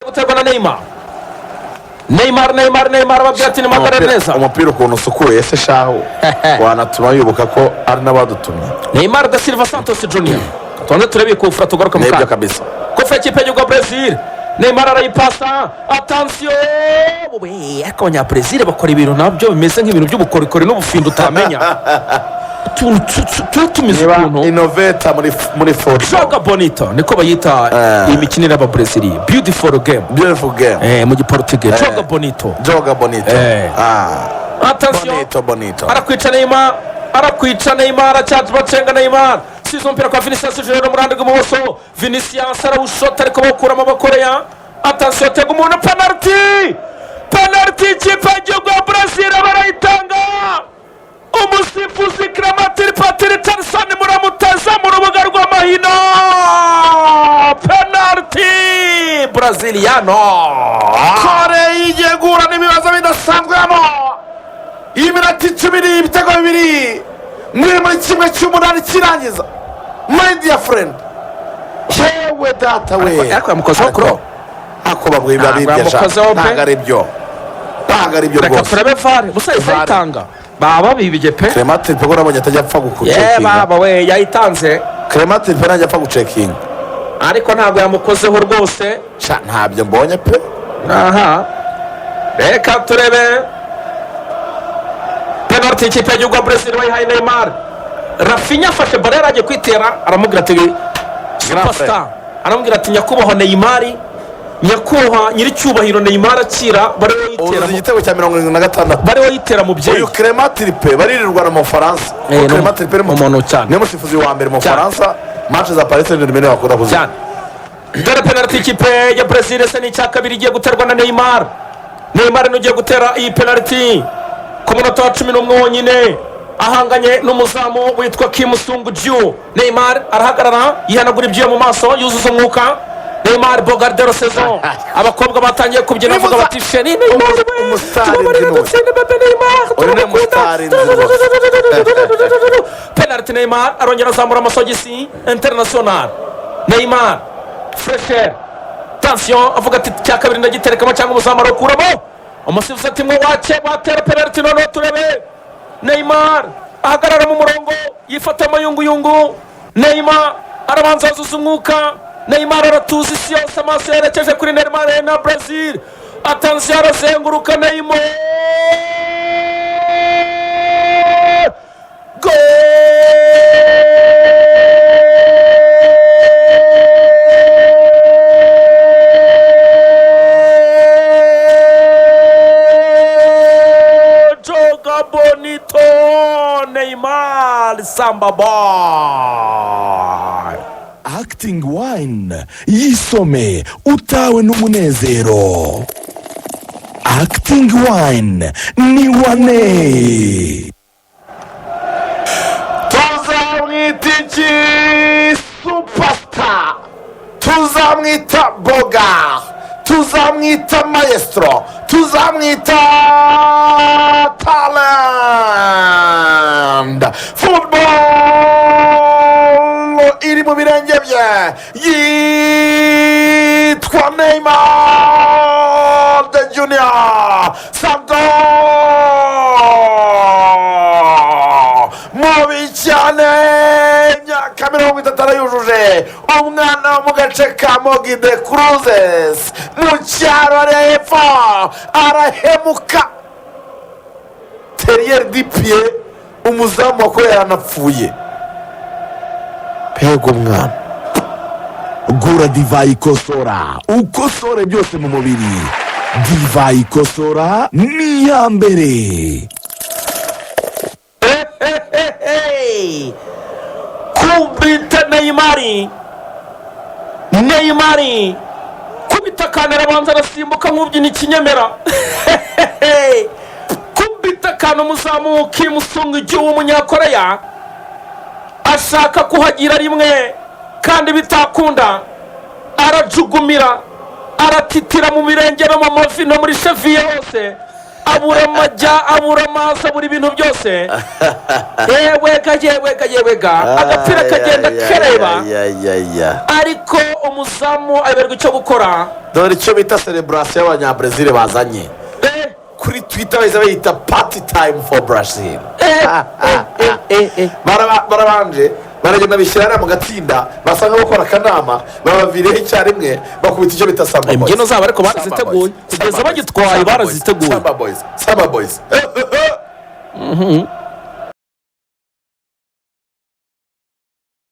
Guterwa na Neymar. Neymar, Neymar, Neymar, ababwira ati nimuhagarare neza. Umupira ukuntu usukuye se shahu, wanatuma wibuka ko ari n'abadutumye. Neymar da Silva Santos Junior. Tubanze turebe kufura, tugaruke mu Nibyo. kanya. Kabisa. Kufura ikipe y'igihugu ya Brezil, Neymar arayipasa. Attention we, ariko Abanyabrezil bakora ibintu nabyo bimeze nk'ibintu by'ubukorikori n'ubufindo utamenya, utuntu tuba tumeze Niba ukuntu. Innovator muri football. Joga bonito niko bayita. Eh. Iyi mikinire y'Ababrezil, beautiful game. Beautiful game. Mu Giportugais, joga bonito. Joga bonito. Ah. Attention. Bonito bonito. Arakwica Neymar, arakwica Neymar, aracyaje bacenga Neymar. Size umupira kwa Vinicius Junior mu ruhande rw'ibumoso. Vinicius arawushota ariko bawukuramo Abakoreya. Attention, tega umuntu, penalty, penalty! Ikipe y'igihugu ya Brazil barayitanga. Umusifuzi Clement Turpin Richardson muramuteza mu rubuga rw'amahino. Penalty braziliano. Koreya igiye guhura n'ibibazo bidasanzwe hano. Iyi minota 10 ni ibitego bibiri muri 1/8 kirangiza, my dear friend. Yewe data we! Ariko yamukozeho kuro. Ako bamwiba. Ntabwo Bibye sha. yamukozeho pe. Ntabwo ari byo, ntabwo ari byo Reka rwose. turabe VAR gusa yahise VAR. ayitanga, baba bibye pe. Clement Turpin ko nabonye atajya apfa Ye. Gucekinga. Baba we, yayitanze. Clement Turpin ntajya apfa gucekinga. Ariko ntabwo yamukozeho rwose. Sha, ntabyo mbonye pe. Aha, reka turebe penalty. Ikipe y'igihugu ya Brezil bayihaye Neymar. Raphinha afashe ballon, yari agiye kwitera, aramubwira ati superstar, aramubwira ati nyakubahwa Neymar, nyakubahwa nyiricyubahiro Neymar, akira bari Ubu woyitera. Igitego cya 76. Bari woyitera mubyeyi. Uyu Clement Turpin baririrwana mu Bufaransa. Eh, Clement Turpin ni umuntu cyane. Niwe musifuzi wa mbere mu Cyane. Bufaransa. Match za Paris Saint Germain bakunda kuziba. Cyane. Dore penalty ikipe ya Brezil ese ni icya kabiri, igiye guterwa na Neymar. Neymar ni ugiye gutera iyi penalty ku munota wa 11 wonyine, ahanganye n'umuzamu witwa Kim Sung Ju. Neymar arahagarara, yihanagura ibyuya mu maso, yuzuza umwuka. Neymar Bogardero saison, abakobwa batangiye kubyina bavuga bati chéri Neymar we, Umusitari tubabarire. nzi n'uyu. Dutsinde bébé Neymar. Uyu ni Turamukunda. umusitari nzi rwose. Penalty, Neymar arongera azamura amasogisi international. Neymar fraîcheur, attention, avuga ati cya kabiri ndagiterekamo cyangwa umuzamu arawukuramo. Umusifuzi ati mwo wake watera penalty. Noneho turebe Neymar ahagarara mu murongo, yifata amayunguyungu. Neymar arabanza azuza umwuka. Neymar aratuza, isi yose amaso yerekeje kuri Neymar na Brazil. Attention, arazenguruka Neymar. Gol! Joga bonito Neymar, Samba boy. Acting Wine, yisome utawe n'umunezero. Acting Wine ni wane. Tuzamwita iki? Superstar, tuzamwita boga, tuzamwita maestro, tuzamwita talent. Football iri mu birenge bye, yitwa Neymar the Junior Santos, mubi cyane. Imyaka 30 arayujuje. Umwana wo mu gace ka Mogide Cruzes mu cyaro ari hepfo, arahemuka teriyeri dipiye, umuzamu wakoreye yaranapfuye. Mbega umwana! Gura divayi ikosora, ukosore byose mu mubiri. Divayi ikosora ni iya mbere. Hey! Kubita Neymar, Neymar kubita akantu, arabanza arasimbuka nk'ubyina ikinyemera. Kubita akantu, umuzamu Kim Sung Ju w'Umunyakoreya ashaka kuhagira rimwe kandi bitakunda, arajugumira, aratitira mu birenge no mu mavi no muri cheville hose. Abura amajya, abura amazi, abura ibintu byose. Yewega, yewega, yewega, agapira kagenda kereba, ariko umuzamu ayoberwa icyo gukora. Dore icyo bita celebration y'Abanyabrezil bazanye. Kuri Twitter bahise bayita "Party time for Brazil". Barabanje baragenda bishyira hariya mu gatsinda, basa nk'abakora akanama, babavireho icyarimwe, bakubita icyo bita samba. Imbyino zabo ariko baraziteguye. Kugeza bagitwaye baraziteguye. Samba boys, samba boys.